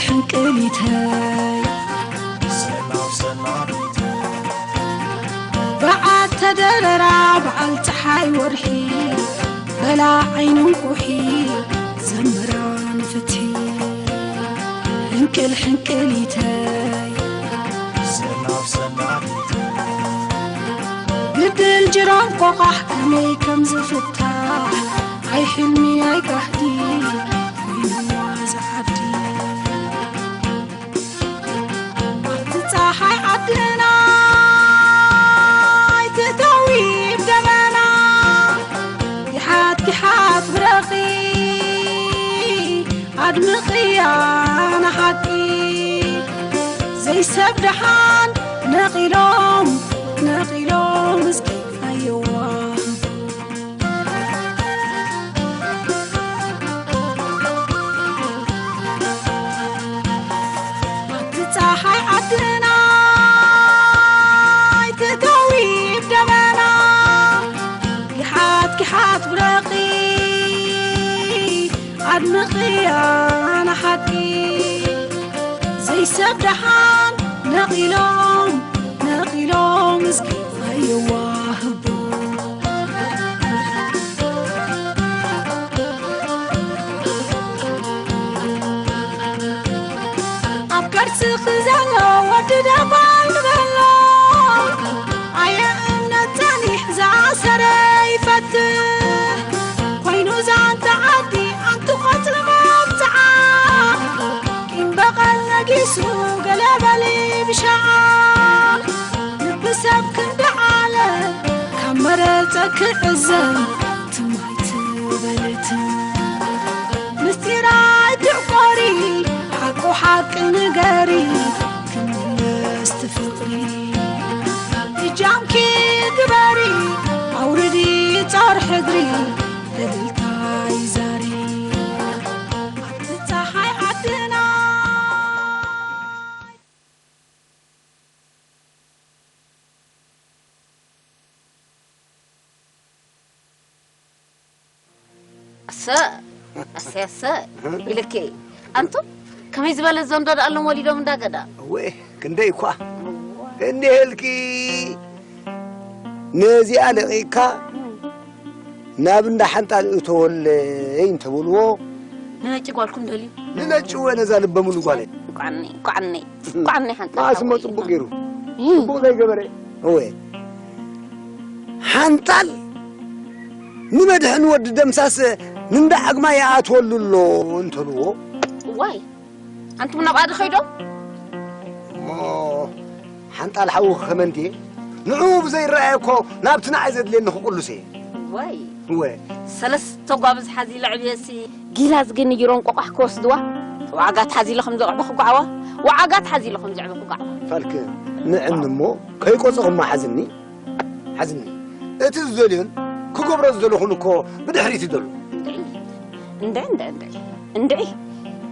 ሕንቅሊተይ ሰላም ሰላም በዓል ተደረራ በዓል ፀሓይ ወርሒ በላ ዓይንን ቁሒ ዘምራ ንፍትሒ ሕንቅል ሕንቅሊተይ ሰላም ሰላም ግድል ጅሮም ቆቋሕ ከመይ ከም ዝፍታሕ ኣይ ሕልሚ ኣይ ጋህዲ ኮይንዋ ዝዓዲ ኣብቲ ፀሓይ ዓድና ኣይትእተዊ ደመና ጊሓት ጊሓት ብረኺ ኣድምቕያ ንሓቂ ዘይሰብ ደሓን ነቒሎም ነቒሎም እስኪ ኣየዋ ኣብቲ ፀሓይ ዓድና ኣይትእተዊ ደመና ጊሓት ጊሓት ብረኺ ኣድምቕያ ንሓቂ ዘይሰብ ደሓን ነቒሎም ነቒሎም እስኪ ኣየዋህቡ ኣብ ቅርጽ ክዘሎ ወዲ ደባይ ንበሎ ኣየ እምነት ጸኒሕ ዝኣሰረ ይፈትሕ ኮይኑ ዛንታ ዓዲ ኣንቲ ቆጽሪ መብጽዓ ቂም በቐል ነጊሱ ገለ በሊ ብሻዓ ልቢ ሰብ ክንዲ ዓለ ካብ መረጸ ክዕዘን ትማይ ትበልት ምስጢር ኣይትዕቆሪ ሓቁ ሓቂ ንገሪ ክምለስ ትፍቕሪ እጃምኪ ግበሪ ኣውርዲ ጻር ሕድሪ እልልታ ይዛሪ ኣብቲ ፀሓይ ዓድና ኣሰ ኣሰ ኣሰ ኢልኪ ኣንቱ ከመይ ዝበለ ዘንዶ ደኣሎም ወሊዶም እንዳገዳ እወ ክንደይ እኳ እንዲህልኪ ነዚኣ ለቒቕካ ናብ እንዳ ሓንጣል እተወለይ እንተበልዎ ንነጭ ጓልኩም ደልዩ ንነጭ ወ ነዛ ልበ ሙሉ ጓለይ ቋኒ ቋኒ ቋኒ ሓንጣል ማስሞ ሓወይ። ጽቡቅ ገይሩ እ። ጽቡቅ ዘይገበረ እወ ሓንጣል ንመድሕን ወዲ ደምሳስ ንንዳ ዓግማ ይኣትወሉ ኣሎ እንተልዎ ዋይ ኣንቱም ናብኣ ዶ ኸይዶም እሞ ሓንጣል ሓዊ ከመንቴ ንዕኡ ብዘይረኣየ እኮ ናብቲ ንዓይ ዘድልየኒ ክቁልስ እየ ወይ እወ ሰለስተ ጓብዝ ሓዚ ለዕብየሲ ጊላዝ ግን ይሮን ቆቋሕ ክወስድዋ ዋዓጋት ሓዚ ኢለ ከም ዘቕዕበ ክጓዕዋ ዋዓጋት ሓዚ ኢለ ከም ዘዕበ ክጓዕዋ ፋልክ ንዕኒ እሞ ከይቆጸኹማ ሓዝኒ ሓዝኒ እቲ ዝደልዮን ክገብሮ ዝደለኹን እኮ ብድሕሪት ይደሉ እንድዒ እንድዒ እንድዒ እንድዒ እንድዒ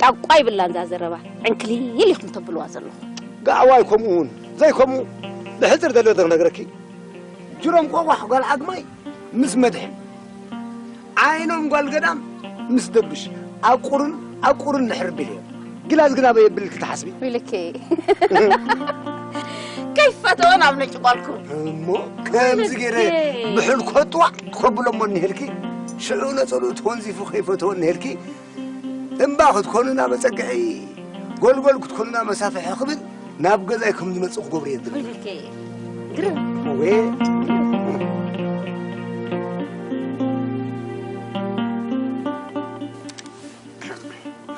ጣቋ ይብላን እዛ ዘረባ ዕንክሊል ኢኹም ተብልዋ ዘለኹም ጋዕዋይ ከምኡ እውን ዘይከምኡ ብሕፅር ደሎ ዶ ክነግረኪ ጅሮም ቆቋሕ ጓል ዓግማይ ምስ መድሕን ዓይኖም ጓል ገዳም ምስ ደብሽ ኣቁርን ኣቁርን ንሕርቢል እዮም ግላዝ ግን ኣበይ የብል ክትሓስቢ ኢልኪ ከይፈተወ ናብ ነጭ ጓልኩም እሞ ከምዚ ገይረ ብሕል ኮጥዋዕ ከብሎ እሞ እኒህልኪ ሽዑ ነፀሉ ተወንዚፉ ከይፈተወ እኒህልኪ እምባ ክትኮኑና መፀግዒ ጎልጎል ክትኮኑና መሳፍሒ ክብል ናብ ገዛይ ከም ዝመፅእ ክገብሩ የድል ኢልኪ ግርም ወይ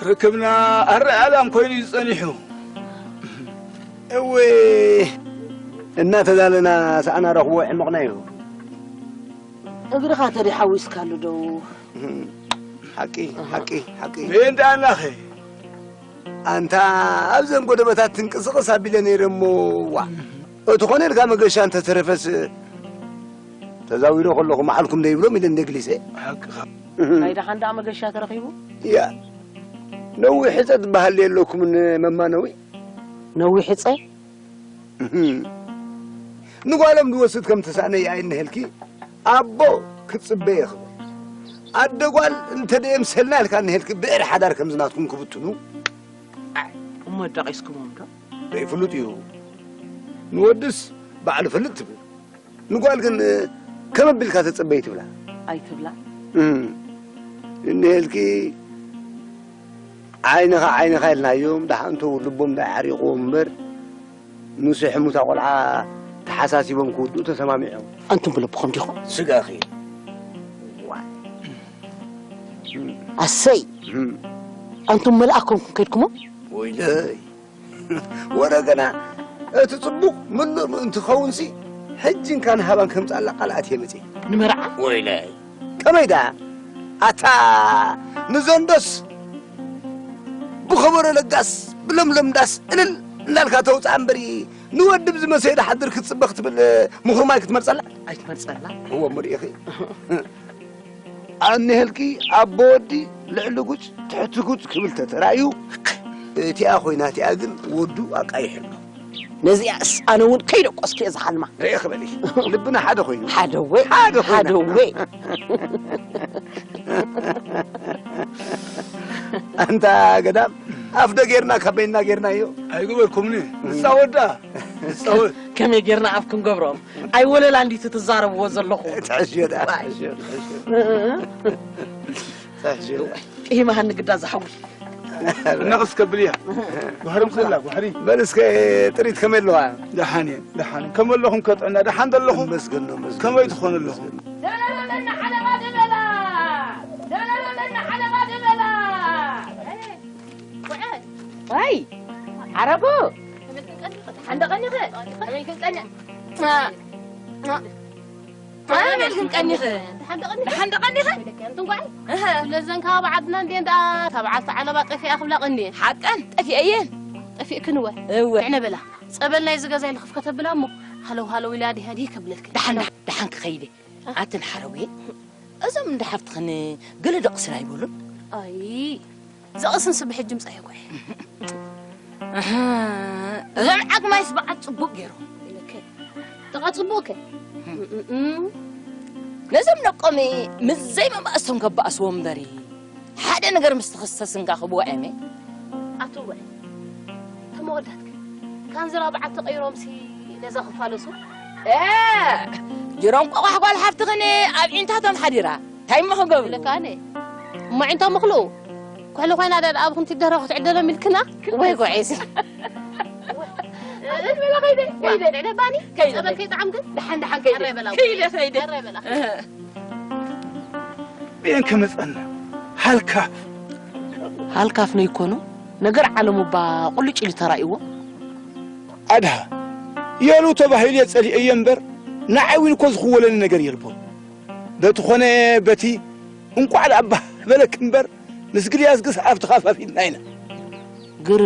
ርክብና ኣረኣላም ኮይኑ እዩ ጸኒሑ። እወ እናተዛለና ሰኣና ረኽቦ ሕመቕና እዩ። እግርኻ ተዲ ሓዊስካሉ ዶ? ሓቂ ሓቂ ሓቂ። ምእንተ ኣናኸ ኣንታ ኣብዘን ጎደበታት ትንቅስቕስ ኣቢለ ነይረ እሞ ዋ እትኾነ ኢልካ መገሻ እንተተረፈስ ተዛዊረ ከለኹ መዓልኩም ዶ ይብሎም ኢለ እንደ ግሊሰ ሓቅኻ ናይ ደሓን ደኣ መገሻ ተረኺቡ እያ ነዊሕ ሕፀ ትበሃል የለኩምን መማነዊ ነዊሕ ሕፀ ንጓሎም ዝወስድ ከም ተሳእነ ይኣይ እንሄልኪ ኣቦ ክትፅበ የኽበ ኣደ ጓል እንተ ደየምሰልና ኢልካ እንሄልኪ ብዕር ሓዳር ከም ዝናትኩም ክብትኑ ወዳቒስኩሞም ዶ? ዘይፍሉጥ እዩ። ንወድስ ባዕሉ ፍልጥ ትብል። ንጓል ግን ከም ኣቢልካ ተጸበይ ትብላ። ኣይትብላ። እም። እኒሄልኪ ዓይንኻ ዓይንኻ ኢልናዮም፣ ደሓንቶ ልቦም እንዳዓሪቕዎም እምበር፣ ምስ ሕሙታ ቆልዓ ተሓሳሲቦም ክውድኡ ተሰማሚዖም። ኣንቱም ብልብኹም ዲኹም? ስጋኺ። ዋ። ኣሰይ! እም። ኣንቱም መልኣኮም ከድኩሞ? ወይለይ። ወረ ገና እቲ ጽቡቕ ምሉእ ምእንቲ ኸውንሲ፣ ሕጂ እንካን ሃባን ከምጻላ ቃል ኣትየ መጺእ። ንመርዓ? ወይለይ። ከመይ ደኣ? ኣታ ንዘንዶስ ብኸበሮ ለጋስ፣ ብለምለም ዳስ እልል እንዳልካ ተውፅኣ እምበሪ፣ ንወድብ ዝመሰየ ደሓድር ክትጽበ ክትብል ምኹርማይ ክትመርጸላ? ኣይትመርጸላ። እወ፣ ምርኢኺ። ኣንሄልኪ ኣቦ ወዲ ልዕሊ ጉጭ ትሕቲ ጉጭ ክብል ተተራእዩ፣ እቲኣ ኮይና እቲኣ ግን ወዱ ኣቃይሕሎ። ነዚኣስ ኣነ እውን ከይደቆስኩ እየ ዝሓልማ። ርእ ክበሊ፣ ልብና ሓደ ኮይኑ። ሓደወ፣ ሓደ ኮይና። ሓደወ። ኣንታ ገዳም፣ ኣፍ ዶ ጌርና፣ ካብ በይንና ጌርናዮ? ኣይገበርኩምኒ። ንጻወት ደኣ። ንጻወት። ከመይ ጌርና ኣፍ ክንገብሮም? ኣይ ወለላ እንዲቱ ትዛረብዎ ዘለኹ። ትሕሽዮ ደኣ፣ ዋይ። ትሕሽዮ፣ ትሕሽዮ። ትሕሽዮ። ጥሂመሃኒ ግዳ ዝሓዊ። ነቕስ ከብል እያ። ባሕሪ ምሰላ፣ ባሕሪ። በል እስከ ጥሪት ከመይ ኣለዋ? ደሓን እየ፣ ደሓን። ከመይ ኣለኹም ከጥዕና? ደሓን ዶ ኣለኹም? መስገን ነው፣ መስገን። ከመይ ትኾኑ ኣለኹም? ደበላ በለና ሓለባ ደበላ! ደበላ በለና ሓለባ ደበላ! ዋይ! ዓረቦ! ሓንደ ቀኒኸ? ከመይ ክንቀኒ? ኣበል ክንቀኒኸ? ሓንደ ቀኒኸ? ሓንደ ቀኒኸ? ትንጓይ? እህ። ስለዘን ካብ ዓድና እንዴ እንዳ ካብ ዓልቲ ዓለባ ጠፊኣ ክብላ ቀኒ። ሓቀን ጠፊአየን። ጠፊእክን ወ? እወ። ዕነ በላ። ጸበል ናይ ዝገዛ ኢሉ ክፍ ከተብላ እሞ ሃለው ሃለው ኢላ ዲሃ ዲህ ከብለልክ። ደሓን፣ ደሓን ክኸይደ። ኣትን ሓረዌ፣ እዞም እንዳ ሓፍትኽን ገለ ደቕስን ኣይበሉን? ኣይ፣ ዘቕስን ስብ ሕጂ ምጻ ይጓይ። ኣሃ፣ እዞም ዓግማይስ በዓል ጽቡቕ ገይሮም። ኢለከ። ጥቓ ጽቡቕ ከ? እም። ነዞም ደቆም ምስ ዘይመባእሶም ከባእስዎም እምበሪ፣ ሓደ ነገር ምስ ተኸሰስንካ ክብዋ እሜ። ኣትወ። ተመወዳትክ። ካንዝራ በዓል ተቐይሮምሲ ነዛ ክፋለሱ? እ፣ ጅሮም ቆቋሕ ጓል ሓፍትኽን ኣብ ዒንታቶም ሓዲራ። እንታይ እሞ ክገብሩ? ኢለካ ኣነ። እሞ ዒንቶም ምኽሉ። ኩሕሊ ኮይና ዳ ኣብ ክንቲ ደረኹ ትዕደሎም ኢልክና? ወይ ጉዒዝ። እልበላ ከይደ፣ ከይደ። ዕደ ባኒ፣ ከይደ። ጸበል ከይጠዓምክን? ደሓን፣ ደሓን ከይደ። ኣረ በላ። ከይደ፣ ከይደ። ኣረ በላ። እህ። ብኤን ከመጸና? ሃልካፍ። ሃልካፍ ነይኮኑ? ነገር ዓለም እባ ቁልጭ ኢሉ ተራእይዎ። ኣድሃ፣ የሉ ተባሂሉ እየ ጸሊኤዮ እምበር፣ ንዓይ እውን እኮ ዝኽወለኒ ነገር የልቦን። በቲ ኾነ በቲ እንቋዕ ደኣ ባህ በለክ እምበር፣ ምስ ግድያስ ግስ ኣብ ተኻፋፊልና ኢና። ግር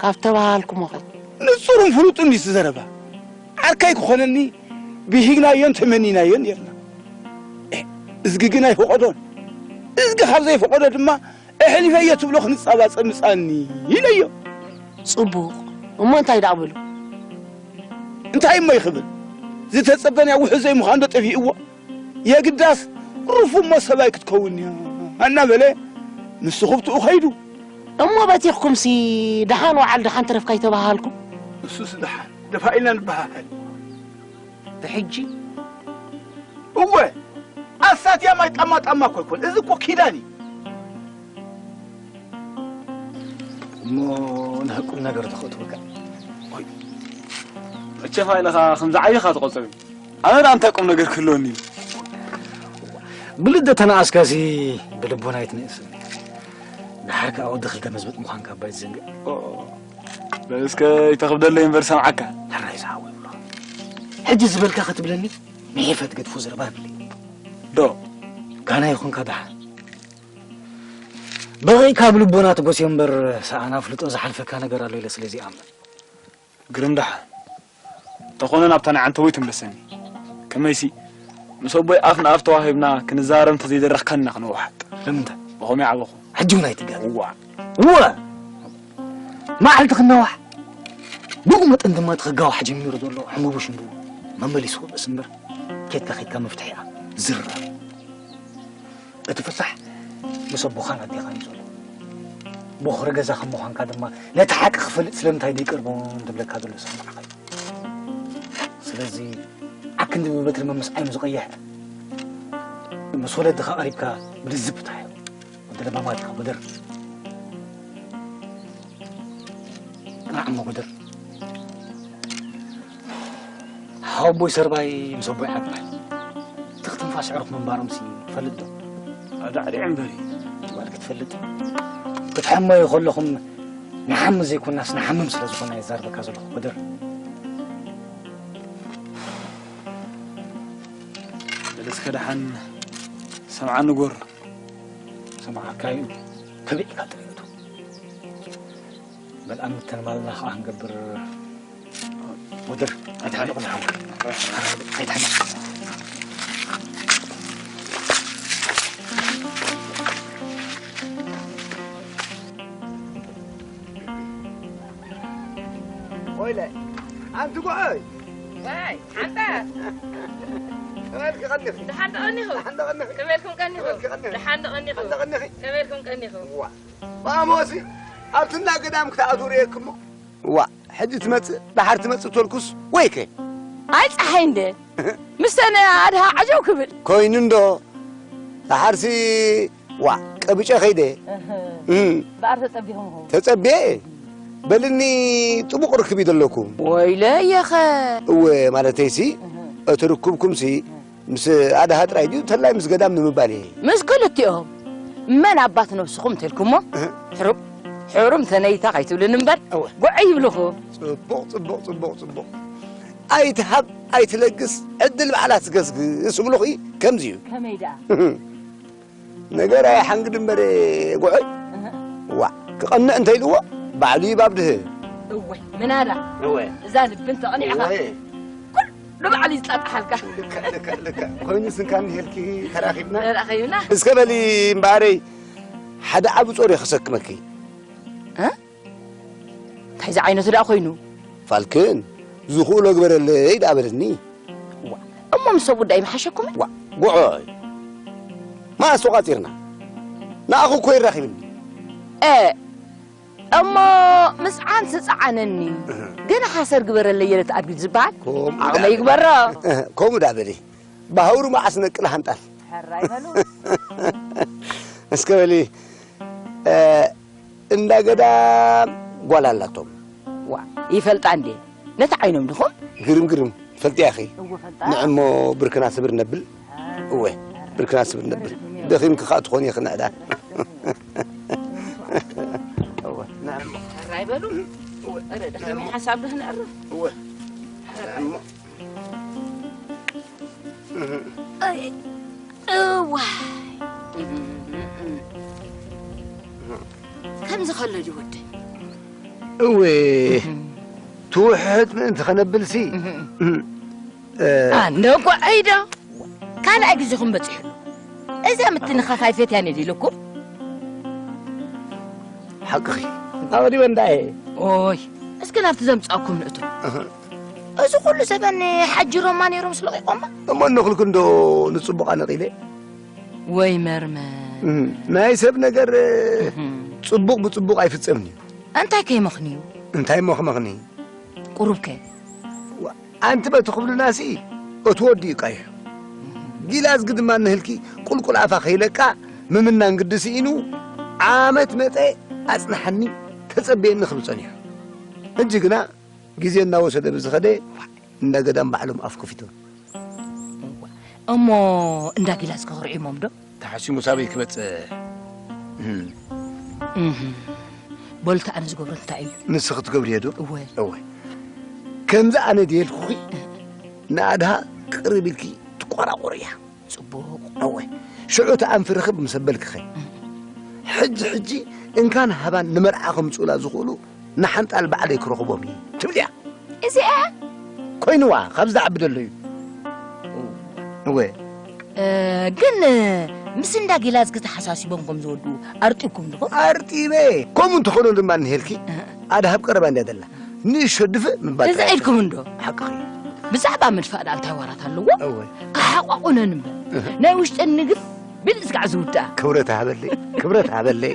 ካብ ተባሃልኩሞ ኸ? ንጹርን ፍሉጥን እዩ እቲ ዘረባ። ዓርከይ ክኾነኒ ብሂግናዮን ተመኒናዮን ኔርና። ኤህ፣ እዝጊ ግን ኣይፈቐዶን። እዝጊ ካብ ዘይፈቐዶ ድማ ኣሕሊፈዮ ትብሎ ክንጻባጸብ ምጻኒ ኢለዮ። ጽቡቕ። እሞ እንታይ ደኣ በሉ? እንታይ እሞ ይኽብል? ዝተጸበናያ ውሑድ ዘይምዃን ዶ ጠፊእዎ? የግዳስ ሩፉ እሞ ሰብኣይ ክትከውን እያ እናበለ ንሱ ኽብትኡ ኸይዱ። እሞ በቲኽኩምሲ ደሓን ወዓል ደሓን ተረፍካ ኣይተባሃሃልኩም? እሱስ ደሓን ደፋኢልና ንበሃሃል። ብሕጂ? እወ፣ ኣሳትያ ማይ ጣማ ጣማ እኮ ኣይኮን። እዚ እኮ ኪዳን እዩ። እሞ ንሕቁም ነገር ተኸትወካ። ወይ፣ መቸም ኢልኻ ከምዚ ዓቢኻ ትቖጽር። ኣነ ደኣ እንታይ ቁም ነገር ክህልወኒ እዩ? ብልደት ተነኣስካሲ ብልቦና ኣይትንእስን። ደሓር ከኣ ወዲ ክልተ መዝበጥ ምዃንካ እባ ኣይትዘንግዕ። ኦ፣ በል እስከ ይተኽብደለይ እምበር ሰምዓካ። ሕራይ ዝሓወይ ብሎ። ሕጂ ዝበልካ ክትብለኒ፣ ምሒፈት ገድፎ ዘረባ ኣብለይ። ዶ? ጋና ይኹንካ ደሓን። በቒ ካብ ልቦና ትጎስዮ እምበር፣ ሰኣን ኣፍልጦ ዝሓልፈካ ነገር ኣሎ ኢለ ስለ ዘይኣምን። ግርም ደሓን። እንተኾነ ናብታ ናይ ዓንተቦይ ትምለሰኒ። ከመይሲ፣ ምስ ኣቦይ ኣፍ ንኣፍ ተዋሂብና ክንዛረብ እንተዘይደረኽካና ክንወሓጥ። ንምንታይ? ብኸመይ ዓበኹ? ሕጂ እውን ኣይትጋገ። እዋ። እወ! መዓልቲ ክናዋሕ፣ ብኡ መጠን ድማ እቲ ክጋዋሕ ጀሚሩ ዘሎ ሕምቡ ሽምቡ መመሊሱ ክብእስ እምበር፣ ኬድካ ኬድካ መፍትሒ እያ። ዝረብ። እቲ ፍታሕ ምስ ኣቦኻን ኣዴኻን እዩ ዘሎ። ቦኽሪ ገዛ ከም ምዃንካ ድማ ነቲ ሓቂ ክፈልጥ ስለምንታይ ደይቀርቦ ዝብለካ ዘሎ ሰማዕካ እዩ። ስለዚ ዓክንዲ ብበትሪ መምስ ዓይኑ ዝቐይሕ ምስ ወለድኻ ቀሪብካ ብልዝብ ፍታሕ እዩ። ወዲ ለባማት ኢኻ ጉደር። ቅናዕ እሞ ጉደር። ሓወቦይ ሰርባይ ምስ ኣቦይ ዓባይ ትኽ ትንፋስ ኣዕሩኽ ምንባሮምሲ ትፈልጥ ዶ? ኣዳዕዲዐ እምበሪ። ትባል ክትፈልጥ ክትሐመዩ ከለኹም ንሓሚ ዘይኮናስ ንሓምም ስለ ዝኾና የዛርበካ ዘለኹ ጉደር። በለስከ ደሓን ሰምዓ ንጎር። ሰምዓካ እዩ። ተቢዕካ ጥሪቱ። በል ኣምተን ማልና ኸዓ ክንገብር ወደር ኣይትሓንቕ ዝሓወ ኣይትሓንቕ። ወይለ ኣንቲ ጉዐይ ዋይ ሓንታ ተበልኪ ቀኒኺ ደሓን ተቐኒኹ ደሓን ተቐኒኺ ከመይ ኢልኩም ቀኒኹ ተበልኪ ቀኒኺ ደሓን ተቐኒኹ ደሓን ተቐኒኺ ከመይ ኢልኩም ቀኒኹ ዋ ማሞሲ ኣብቲ እንዳ ገዳም ክትኣትዉ ርእየኪ እሞ ዋ ሕጂ ትመጽእ ደሓር ትመጽእ ተልኩስ ወይከ ኣይ ጸሓይ እንደ ምስተን ኣድሃ ዓጀው ክብል ኮይኑ እንዶ ደሓርሲ ዋ ቀብጨ ከይደ እህ፣ እም፣ በኣር ተጸቢኹም ኹም ተጸብየ በልኒ ጥቡቕ ርክብ እዩ ዘለኩም ወይለ የኸ እወ ማለተይሲ እቲ ርክብኩምሲ ምስ ኣድሃ ጥራይ ድዩ እንተላይ ምስ ገዳም ንምባል እየ ምስ ክልቲኦም መን ኣባት ነብስኹም እንተልኩሞ ሕሩም ሕሩም ተነይታ ከይትብልን እምበር እወ። ጉዐ ይብልኹ ጽቡቕ ጽቡቕ ጽቡቕ ጽቡቕ ኣይትሃብ ኣይትለግስ ዕድል ባዕላ ትገስግስ እብልኹ እዩ ከምዚ እዩ ከመይ ደኣ ነገር ኣይሓንግድ እምበር ጉዐይ ዋ ክቐንዕ እንተ ኢልዎ ባዕሉ ይባብ ድህ እወ ምናዳ እወ እዛ ልብን ተቐኒዕኻ እወ ኩሉ ባዕሉ ይጻጣሓልካ ልክዕ ልክዕ ልክዕ ኮይኑ ስንካ እንዲሄልኪ ተራኺብና ተራኺብና እስከ በሊ እምበኣረይ ሓደ ዓቢ ጾር እየ ክሰክመኪ እ? እንታይ ዝዓይነቱ ደኣ ኮይኑ ፋልክን ዝኽእሎ ግበረለይ ደኣ በለኒ እሞ ምስ ሰብ ጉዳይ ምሓሸኩምን ዋ ጉዖይ መኣስ ተቋፂርና ንኣኹ እኮ ይራኺብኒ እ እሞ ምስዓን ስፅዓነኒ ገና ሓሰር ግበረለይ የለት ኣድጊ ዝበሃል ከምኡ ዓቕመ ደኣ ይግበሮ እህ፣ ከምኡ ደኣ በሊ ብሃውሩ መዓስ ነቅል ሃንጣል ሕራይ በሉ እስከ በሊ እ፣ እንዳ ገዳም ጓል ኣላቶም ዋ ይፈልጣ እንዴ ነቲ ዓይኖም ድኹም ግርም ግርም ትፈልጥያ ኺ እወ ፈልጣ ንዕሞ ብርክና ስብር ነብል እወ ብርክና ስብር ነብል ደኺምኪ ከዓ ትኾን ኢኺ ንዕዳ እወ ንዕሞ ሕራይ በሉ እወ ኧረ ደኺመ ሓሳብ ዶ ክንዕርፍ እወ ንዕሞ እዋይ ከምዚ ከሎ ድዩ ወደይ እወ ትውሕጥ ምእንቲ ከነብልሲ ኣነ ጓዓይ ዶ ካልኣይ ግዜኹም በፂሑ እዛ ምትንኻፍ ኣይፈትያን እየ ኢለኩም ሓቅኺ ኣቕሪበ እንዳየ ኦይ እስኪ ናብቲ ዘምፃእኩም ንእቱ እዚ ኩሉ ዘበን ሓጅሮማ ነይሮም ስለቂቆማ እሞ እንኽልክ እንዶ ንፅቡቕ ኣነቒለ ወይ መርመር ናይ ሰብ ነገር ፅቡቕ ብፅቡቕ ኣይፍፀምን እዩ እንታይ ከይመኽንዩ እንታይ መኽመኽኒ ቁሩብከ ኣንቲ በቲ ክብልናሲ እቲ ወዲ እዩ ቀይሑ ጊላዝጊ ድማ ንህልኪ ቁልቁል ኣፋ ከይለቃ ምምናን ግዲ ስኢኑ ዓመት መፀ ኣፅንሓኒ ተፀበየኒ ክብል ፀኒሑ ሕጂ ግና ግዜ እናወሰደ ብዝኸደ እንዳ ገዳም ባዕሎም ኣፍ ከፊቶም እሞ እንዳ ጊላዝጊ ክርእይሞም ዶ ተሓሲሙ ሳበይ ክመፅእ በሉ እቲ ኣነ ዝገብሮ እንታይ እዩ ንስኺ ትገብርዮ ዶ እወ እወ ከምዚ ኣነ ድየልኩኺ ንኣድሃ ቅርብ ኢልኪ ትቆራቆርያ ጽቡቕ እወ ሽዑ እቲ ኣንፊ ርኽብ ምስ ኣበልክኸ ሕጂ ሕጂ እንካን ሃባን ንመርዓ ከምፅኡላ ዝኽእሉ ንሓንጣል ባዕለይ ክረኽቦም እዩ ትብልያ እዚኣ ኮይንዋ ካብ ዝዓቢ ደሎ እዩ እወ ግን ምስ እንዳ ጊላዝጊ ተሓሳሲቦም ከም ዝወድኡ ኣርጢብኩም ዲኹም ኣርጢበ ከምኡ እንተኾነ ድማ እንሄልኪ ኣድሃብ ቀረባ እንድያ ደላ ንእሾ ድፍእ ምባል እዛ ጥራይ ኢልኩም እንዶ ሓቅኺ ብዛዕባ ምድፋእ ደኣ እንታይ ዋራት ኣለዎ እወ ክሓቋቑነን እምበር ናይ ውሽጠን ንግፍ ብልጽጋዕ ዝውድኣ ክብረት ሃበለይ ክብረት ሃበለይ።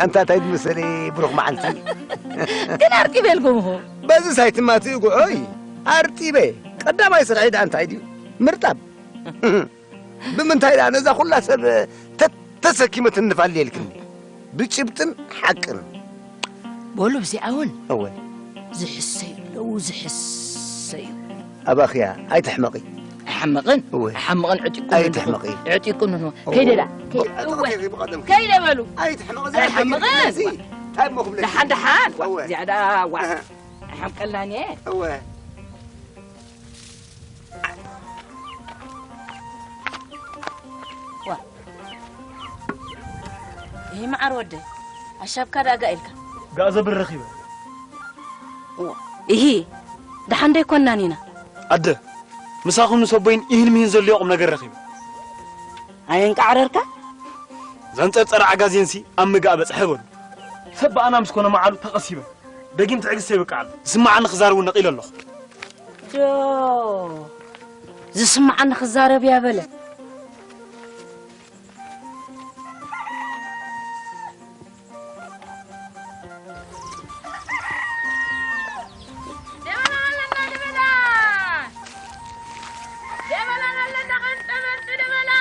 ኣንታ እንታይ ዝመሰለ ብሩኽ መዓልቲ። ግን ኣርጢበልኩም እኹ። በዚ ሳይትማቲ ጉዑይ ኣርጢበ። ቀዳማይ ስርሐይ ደኣ እንታይ ድዩ? ምርጣብ። ብምንታይ ደኣ ነዛ ኩላ ሰብ ተ-፣ ተሰኪመ ትንፋል የልክኒ? ብጭብጥን ሓቅን። በሉ ብዚኣ እውን እወ። ዝሕሰዩ ኣለዉ፣ ዝሕሰዩ። ኣባኽያ ኣይትሕመቒ። ኣይሓምቕን? እወ። ኣይሓምቕን፣ ዕጢቁ ኣይትሕመቒ። ዕጢቁ ንንዋ። እወ። ከይደ ደኣ። ከይ-፣ ብቐደም እወ። ከይደ፣ ብቐደም ከይደ። ከይደ በሉ። ኣይትሕመቒ፣ ኣይሓምቕን? ዘይሓምቕን። እንታይ እሞ ክብለኪ? ደሓን፣ ደሓን። እወ። ዝያዳ፣ ዋ። ኣሃ። ኣይሓምቀልናን እየ። እወ። ዋ። ይሄ መዓር ወደ ኣሻብካ ዳጋ ኢልካ። ጋእ ዘብል ረኺበ። ዋ። ይሄ ደሓን ደይኮናን ኢና። ኣደ፣ ምሳኹም ንሰቦይን ይህን ምሂን ዘልዮ ቁም ነገር ረኺበ። ኣየንቃዕረርካ? ዘንጸርጸረ ዓጋዜንሲ ኣብ ምጋእ በጽሐ በሉ። ሰብ ብኣና ምስ ኮነ መዓሉ ተቐሲበ። ደጊም ትዕግስቲ የብቅዓሉ። ዝስምዓኒ ክዛረብ እውን ነቒለ ኣለኹ። ዶ ዝስምዓኒ ክዛረብ እያ በለ። ደበላ ኣለና፣ ደበላ። ደበላ ኣለና፣ ቀንጠ መርጢ ደበላ።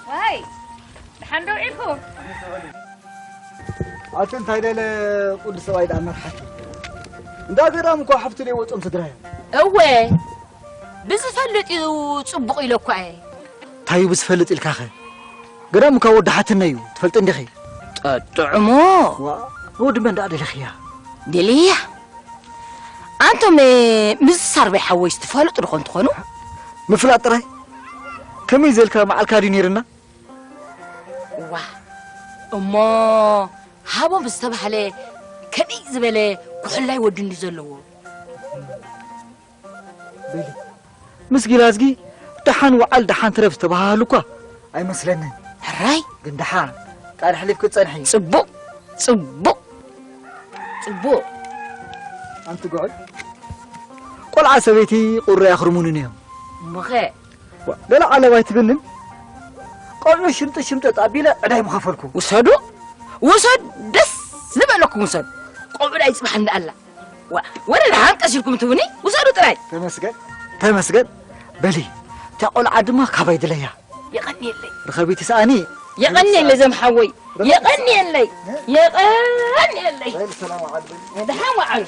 ዋይ፣ ደሓን ዶ ኢልኩም? ኣቲ እንታይ ደለ ቁዲ ሰብኣይ ደኣ መርሓቲ። እንዳ ገዳም እኮ ሓፍቲ ደይ ወጾም ስድራ እዮም። እወ፣ ብዝፈልጥ እዩ ጽቡቕ ኢለ እኳ እየ። እንታይ እዩ ብዝፈልጥ ኢልካኸ? ገዳም እኳ ወዲ ሓትነ እዩ፣ ትፈልጥ እንዲኺ? ጠጥዑሞ። ዋ፣ ወዲ መን ደኣ ደለኽያ? ደልያ። ኣንቶም፣ ምስ ሳርበይ ሓወይስ ትፈልጡ ዶ ኾን ትኾኑ? ምፍላጥ ጥራይ? ከመይ ዘልካ መዓልካ ድዩ ነይርና? ዋ፣ እሞ ሃቦም ዝተባህለ ከመይ ዝበለ ኩሕላይ ወዲ እንድዩ ዘለዎ? በሊ፣ ምስ ጊላዝጊ ደሓን ወዓል ደሓን ትረፍ ዝተባሃሃሉ እኳ ኣይመስለንን። ሕራይ? ግን ደሓን ቃል ኣሕሊፍኪ ትጸንሒ። ጽቡቕ፣ ጽቡቕ፣ ጽቡቕ። ኣንቲ ጉዑይ፣ ቆልዓ ሰበይቲ ቁሪ ኣኽርሙንን እዮም። እሞኸ? ዋ፣ ገለ ዓለብ ኣይትብልን? ቆልዑ ሽምጢ ሽምጥጥ ኣቢለ ዕዳይ ምኸፈልኩ። ውሰዱ፣ ውሰዱ፣ ደስ ዝበለኩም ውሰዱ። ቆብዳ ይጽባሕ እንዳኣላ። ዋ፣ ወረ ደሓን ቀሲልኩም ትብኒ፣ ውሰዱ ጥራይ። ተመስገን፣ ተመስገን። በሊ፣ እታ ቆልዓ ድማ ካባይ ድለያ። የቐንየለይ። ርኸቢቲ ሰኣኒ። የቐንየለይ ዘምሓወይ። የቐንየለይ። የቐንየለይ። በል ሰላም ዓል በል። ደሓን ወዓሉ።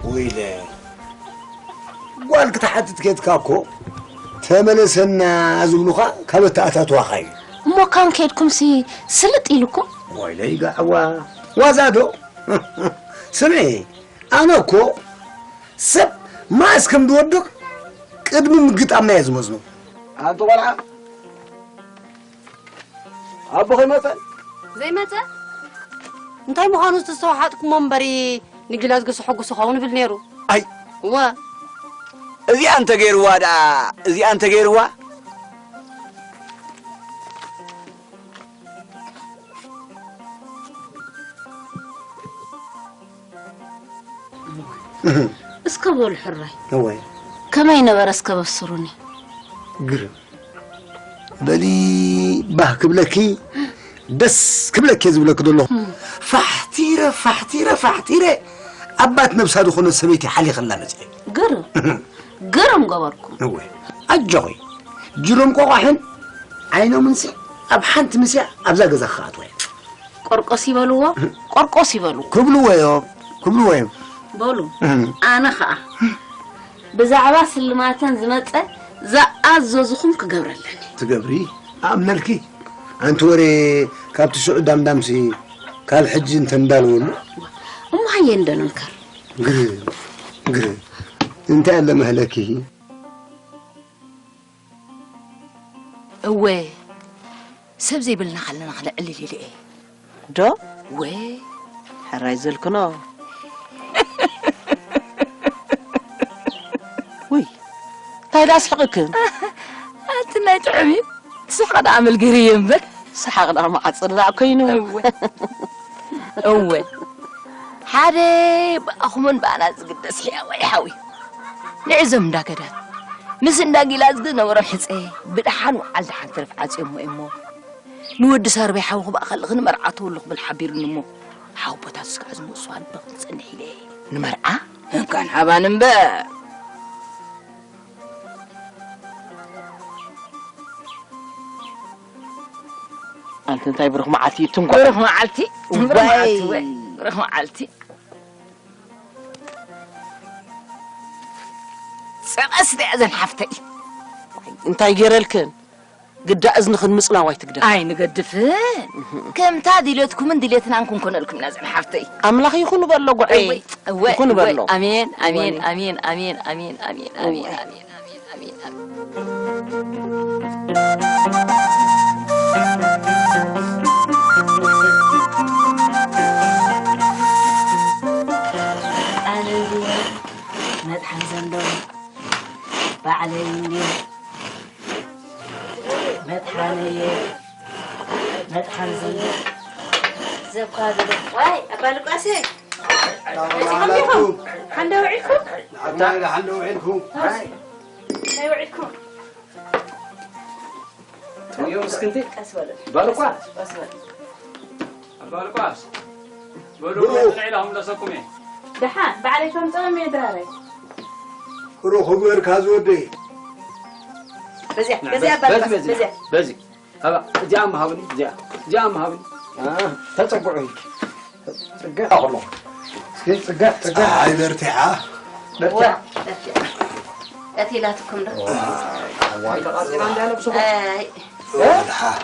ወይለ፣ ጓል ክትሓትት ኬድካ እኮ ተመለሰና ዝብሉኻ ካብ ኣተኣታትዋኻ እዩ። እሞ ካን ኬድኩምሲ ስልጥ ኢሉኩም? ወይለ ይጋዕዋ፣ ዋዛ ዶ? ስምዒ፣ ኣነ እኮ ሰብ መኣስ ከም ዝወድቕ ቅድሚ ምግጣምና እየ ዝመዝኖ። ኣንቲ ቆልዓ፣ ኣቦ ከይመጸ? ዘይመጸ? እንታይ ምዃኑ ዝተሰዋሓጥኩሞ እምበሪ ንጊላዝጎ ሰሐጉ ዝኸውን ይብል ነይሩ። ኣይ። እወ። እዚኣ እንተገይርዋ ደኣ፣ እዚኣ እንተገይርዋ? እስከ በሉ ሕራይ። እወ። ከመይ ነበረ እስከ በስሩኒ። ግርም። በሊ ባህ ክብለኪ፣ ደስ ክብለኪ እየ ዝብለኪ ዘለኹ። እም። ፋሕቲረ፣ ፋሕቲረ፣ ፋሕቲረ፣ ኣባት ነብሳ ዝኾነት ሰበይቲ ሓሊኸላ መጺኤ። ግርም፣ ግርም ገበርኩም። እወ፣ ኣጆኺ፣ ጅሮም ቆቋሕን ዓይኖምን ሲ ኣብ ሓንቲ ምስያ ኣብዛ ገዛ ክኣትዋ እየ። ቆርቆስ ይበልዎ፣ ቆርቆስ ይበልዎ። ክብልዎ እዮም፣ ክብልዎ እዮም። በሉ፣ እም። ኣነ ኸኣ ብዛዕባ ስልማተን ዝመጸ ዝኣዘዝኹም ክገብረለን እየ። ትገብሪ፣ ኣምነልኪ። ኣንቲ ወሬ ካብቲ ሽዑ ዳምዳምሲ ካብ ሕጂ እንተንዳልወሉ። እሞ ሃየ እንዶ ንምከር። ግርም፣ ግርም። እንታይ ኣለ መህለኪ? እወ፣ ሰብ ዘይብልና ከለና ክነዕልል ኢለ እየ። ዶ? ወ። ሕራይ ዘልክኖ። ውይ፣ እንታይ ደኣ ኣስሕቕክን? ኣቲ ናይ ጥዑም እዩ። ስሓቕ ደኣ ኣመልጊርዮ እምበር፣ ሰሓቕ ደኣ መዓጽ ደኣ ኮይኑ። እወ። እወ። ሓደ ብኣኹምን ብኣና ዝግደስ ሕያዋይ ሓዊ። ንዕዞም እንዳ ገዳት ምስ እንዳ ጊላዝ ዝነበሮም ሕጸ ብደሓን ወዓል ደሓን ትርፍ ዓጽዮሞ እሞ፣ ንወዲ ሳርባይ ሓውኺ ብኣኸልኺ ንመርዓ ተወሉ ክብል ሓቢሩኒ እሞ፣ ሓወቦታቱስ ከዓ ዝመልሱ ኣንበኽ ንጸንሕ ኢለ። ንመርዓ? እንካን ሃባን እምበር። ኣንቲ እንታይ ብሩኽ መዓልቲ እዩ፣ ትንኳ። ብሩኽ መዓልቲ፣ ብሩኽ ዋይ። መዓልቲ፣ ወይ፣ ብሩኽ መዓልቲ። ጸቐስ ደኣ ዘን ሓፍተይ። እንታይ ገይረልክን? ግዳ እዝንኽን ምጽናው ኣይትግደፍ። ኣይንገድፍን። ከምታ ድሌትኩምን ድሌትናን ክንኮነልኩም ኢና ዘን ሓፍተይ። ኣምላኽ ይኹን በሎ ጉዐይ። እወ፣ እወ፣ ይኹን እወ። በሎ። ኣሜን፣ ኣሜን፣ እወ። ኣሜን፣ ኣሜን፣ ኣሜን፣ ኣሜን፣ ኣሜን፣ እወ። ኣሜን፣ ኣሜን፣ ኣሜን፣ ኣሜን። ኣነ እንድየ መጥሓን ዘሎ ባዕለይ እንድየ መጥሓነየ መጥሓን ዘሎ ዘብካ ዘሎ ዋይ ኣባ ሉቃሴ ሓንደ ውዒልኩም ሓንደ ውዒልኩም ናይ ውዒልኩም ትርእዮም እስኪ እንተ ቀስ በሉ። ባልኳ። ቀስ በሉ። ኣባ ሉቃስ፣ በሉ፣ ብኡ። ንዕላ ክምለሰኩም እየ። ደሓን፣ ባዕለይ ከምጽኦም እየ ድራረይ። ርኹብ ገርካ ዝወደይ። በዚያ፣ ንዕ፣ በዚያ በዚ፣ ኣባ ሉቃስ፣ በዚ፣ በዚያ። በዚ። ኣባ፣ እዚኣ መሃብኒ፣ እዚኣ። እዚኣ መሃብኒ። አ፣ ተጸግዑ። ጽገ ኣኹሎ። እስኪ ጽገ፣ ጽገ። ፀሓይ በርቲዓ። በርቲዓ። ቀቲላትኩም ዶ? ዋይ፣ ተቓጺላ እንዳ ነብስኹም። ኣይ። እ? ድሓ-፣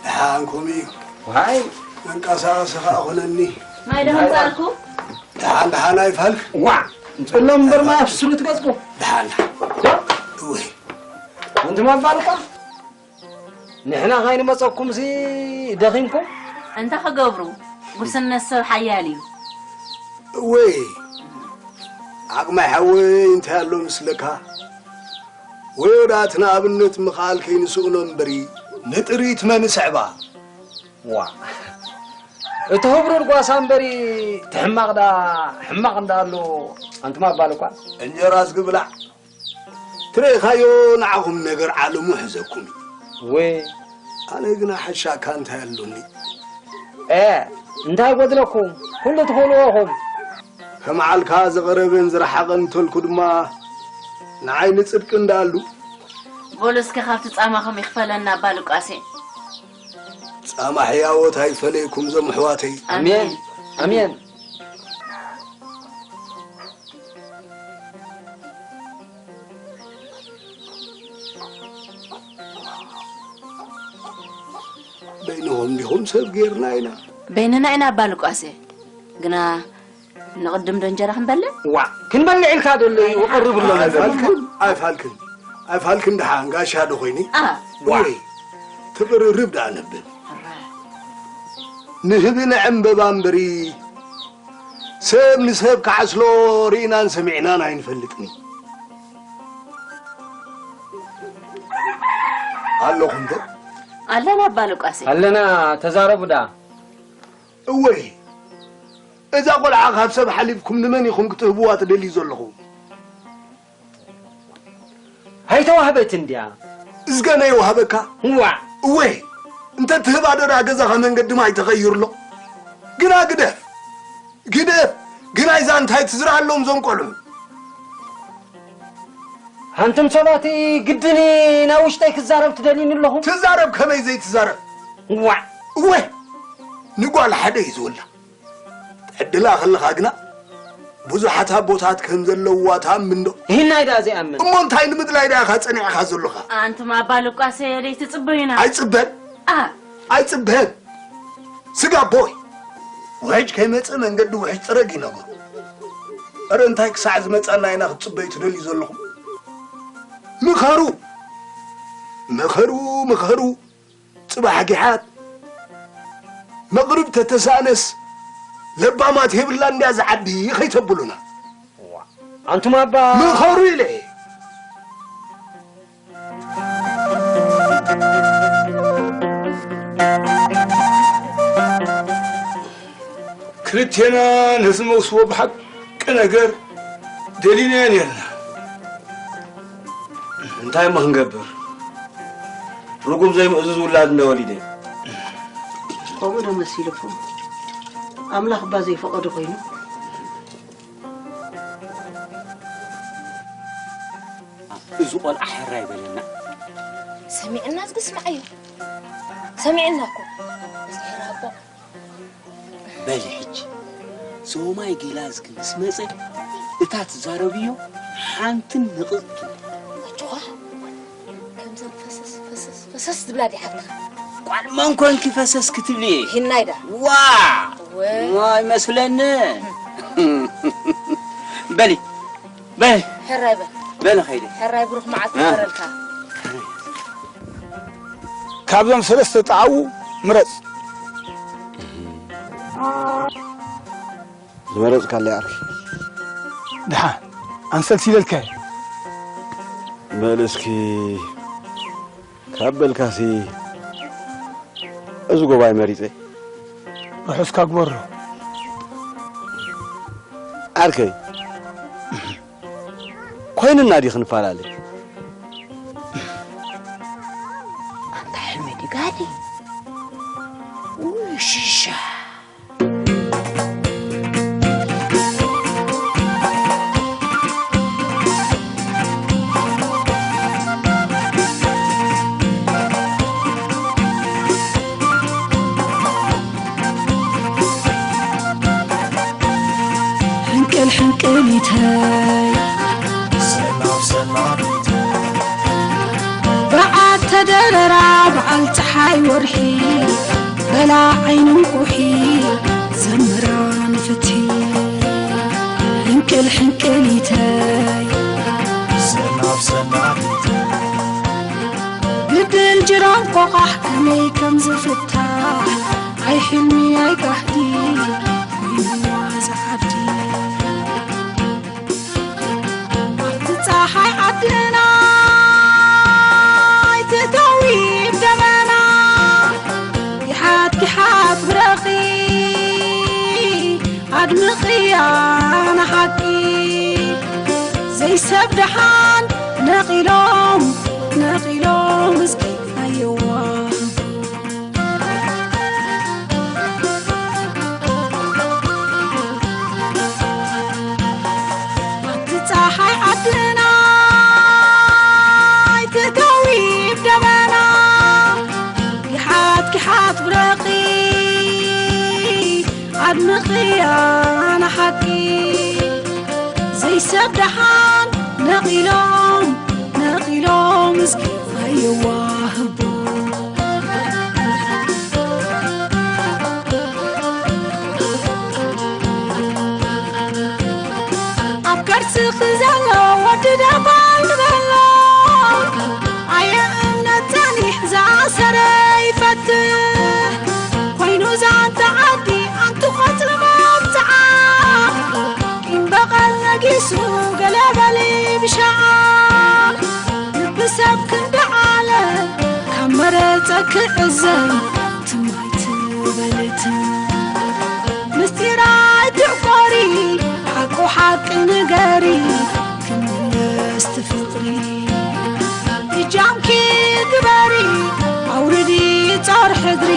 ድሓን ከምኡ እዩ። ዋይ። መንቀሳቐሲ ኸኣ ኹነኒ። ማይ ዶ ከምጻልኩ? ድሓን፣ ድሓን ኣይፋልክ? ዋ፣ ንጽሎም እምበር ማይ ኣፍስሉ ትገጽኩ። ድሓን፣ ድሓን። ዶ? እወይ። ኣንቱም ኣባልኳ? ንሕና ከይንመጸኩምሲ ደኺምኩም? እንታይ ክገብሩ? ጉስነት ሰብ ሓያል እዩ። እወይ፣ ዓቕማይ ሓወይ እንታይ ኣሎ ምስለካ? ወዮ ደኣ እቲ ንኣብነት ምኽኣል ከይንስእኖ እምበሪ፣ ንጥሪት መን ይስዕባ? ዋ፣ እቲ ህብሩር ጓሳ እምበሪ፣ እቲ ሕማቕ ደኣ ሕማቕ እንዳ ኣሎ፣ ኣንቱም ኣባል እኳ። እንጀራ ዝግብላዕ። ትረኢኻዮ ንዓኹም ነገር ዓለሙ ሕዘኩም እዩ። ወይ። ኣነ ግና ሓሻካ እንታይ ኣሎኒ? ኤ፣ እንታይ ጎድለኩም? ኩሉ ትኽእልዎ ኢኹም። ከም ዓልካ ዝቐረበን ዝረሓቐን እንተልኩ ድማ ንዓይ ንጽድቂ እንዳኣሉ። በሉ እስከ ካብቲ ጻማኹም ይኽፈለና ኣባ ሉቃሴ። ጻማ ሕያወት ኣይፈለይኩም ዞም ኣሕዋተይ። ኣሜን። ኣሜን። በይንኹም ዲኹም ሰብ ጌርና ኢና። በይንና ኢና ኣባ ሉቃሴ። ግና ንቕድም ዶ እንጀራ ክንበልዕ? ዋ፣ ክንበልዕ ኢልካ ደሎ እዩ፣ ቀርብሎም። ኣይፋልክን፣ ኣይፋልክን፣ ኣይፋልክን ደሓን ጋሻ ዶ ኮይኒ? ኣ። ዋ። ወይ፣ ትቕርርብ ደኣ ነብል። ኣረ። ንህቢ ንዕምበባ እምበሪ፣ ሰብ ንሰብ ክዓስሎ ርኢናን ሰሚዕናን ኣይንፈልጥን። ኣለኹም ዶ? ኣለና ኣባ ሉቃሴ። ኣለና፣ ተዛረቡ ደኣ። እወይ፣ እዛ ቆልዓ ካብ ሰብ ሓሊፍኩም ንመን ኢኹም ክትህብዋ ትደልዩ ዘለኹም? ኣይተዋህበትን ድያ? እዝገ ናይ ወሃበካ? እዋ። እወ፣ እንተ ትህባ ዶ ደኣ ገዛኻ መንገዲ ማይ ተቐይርሎ? ግና ግደፍ፣ ግደፍ፣ ግና እዛ እንታይ ትዝርኣሎም እዞም ቆልዑ? ኣንቱም ሰባት ግድን ናብ ውሽጠይ ክዛረብ ትደልዩኒ ኣለኹም? ትዛረብ ከመይ ዘይትዛረብ? እዋ። እወ፣ ንጓል ሓደ እዩ ዝወላ። ትዕድላ ከለኻ ግና ብዙሓት ኣቦታት ከም ዘለውዋ ትኣምን ዶ? ይህናይ ደኣ ዘይኣምን። እሞ እንታይ ንምድላይ ደኣ ኢኻ ጸኒዕኻ ዘለኻ? ኣንቱም ኣባ ሉቃስ ደይትጽበዩና? ኣይጽበን። ኣ። ኣይጽበን። ስጋ ቦይ። ውሕጅ ከይመጽእ መንገዲ ውሕጅ ጽረግ ይነግሩ። እረ እንታይ ክሳዕ ዝመጸና ኢና ክትጽበዩ ትደልዩ ዘለኹም? ምኸሩ። ምኸሩ፣ ምኸሩ። ጽባሕ ጊሓት መቕርብ ተተሳእነስ ለባማት የብላን እንድያ ዝዓዲ ከይተብሉና። ኣንቱም ኣባ ምኸሩ ኢለ። እቴና ነዚ መውስቦ ብሓቂ ነገር ደሊናዮ ነርና። እንታይ እሞ ክንገብር? ርጉም ዘይምእዙዝ ውላድ እንደ ወሊደ። ከምኡ ዶ መሲልኩም? ኣምላኽ እባ ዘይፈቐዶ ኮይኑ። እዚ ቆልዓ ሕራይ በለና። ሰሚዕና እስኪ ስምዓዮ። ሰሚዕና እኮ። እዝጊሄር ኣቦ። በሊ ሕጂ ዞማይ ጌላ እስኪ ምስ መጸ እታ ትዛረብዮ ሓንትን ንቕቕ ትብል። ኣጆኻ። ከምዘን ፈሰስ፣ ፈሰስ፣ ፈሰስ ዝብላ ድዩ ሓፍትኻ? ቋል መን ኮንኪ ፈሰስ ክትብሊ? ሂናይ ዳ? ዋ! ወይ። ዋ፣ ይመስለኒ። በሊ፣ በሊ። ሕራይ በል። በሊ ኸይደ። ሕራይ ብሩኽ መዓልቲ እ። ይግበረልካ። ካብዞም ሰለስተ ጣዕዉ ምረጽ። ዝመረጽካለይ ዓርኪ። ደሓን፣ ኣንሰልሲለልካ እየ። በል እስኪ ካብ በልካሲ እዚ ጎባይ መሪጸ። ርሑስካ ግበሮ። ዓርከይ፣ ኮይንና ድዩ ክንፈላለ? ኣንታ ሕልሚ ድጋዲ። ውይ፣ ሽሻ። ሕንቅል ሕንቅሊተይ ሰላም ሰላም በዓል ተደረራ በዓል ፀሓይ ወርሒ በላ ዓይኒ እንቁሒ ዘምራ ንፍቲ ሕንቅል ሕንቅሊተይ ሰላም ሰላም ግድል ጅራን ቆቓሕ ከመይ ከም ዝፍታሕ ኣይ ሕልሚ ኣይ ጋህዲ ኮይንዋ ዝዓዲ ኣብቲ ፀሓይ ዓድና ኣይትእተዊ ደመና ጊሓት ጊሓት ብረኺ ኣድምቕያ ንሓቂ ዘይሰብ ደሓን ነቒሎም ነቒሎም እስኪ ኣየዋህ ኣብቲ ፀሓይ ዓድና ኣይትእተዊ ደመና ጊሓት ጊሓት ብረኺ ኣድምቕያ ንሓቂ ዘይሰብ ደሓን ነቒሎም ነቒሎም እስኪ ኣይዋህቡ ኣብ ከርስኺ ዘሎ ወዲ ደባል በሎ ኣየ እምነት ጸኒሕ ዝኣሰረ ይፈትሕ ኮይኑ ዛንታ ዓዲ ኣንቱ ቐጽሪ መብጽዓ ቂም በቐል ነጊሱ ገለ በሊ ብሻዓ ልቢ ሰብ ክንዲ ዓለ ካብ መረጸ ክዕዘብ ትማይ ትበልት ምስጢር ኣይትዕቆሪ ሓቁ ሓቂ ንገሪ ክምለስ ትፍቕሪ እጃምኪ ግበሪ ኣውርዲ ጾር ሕድሪ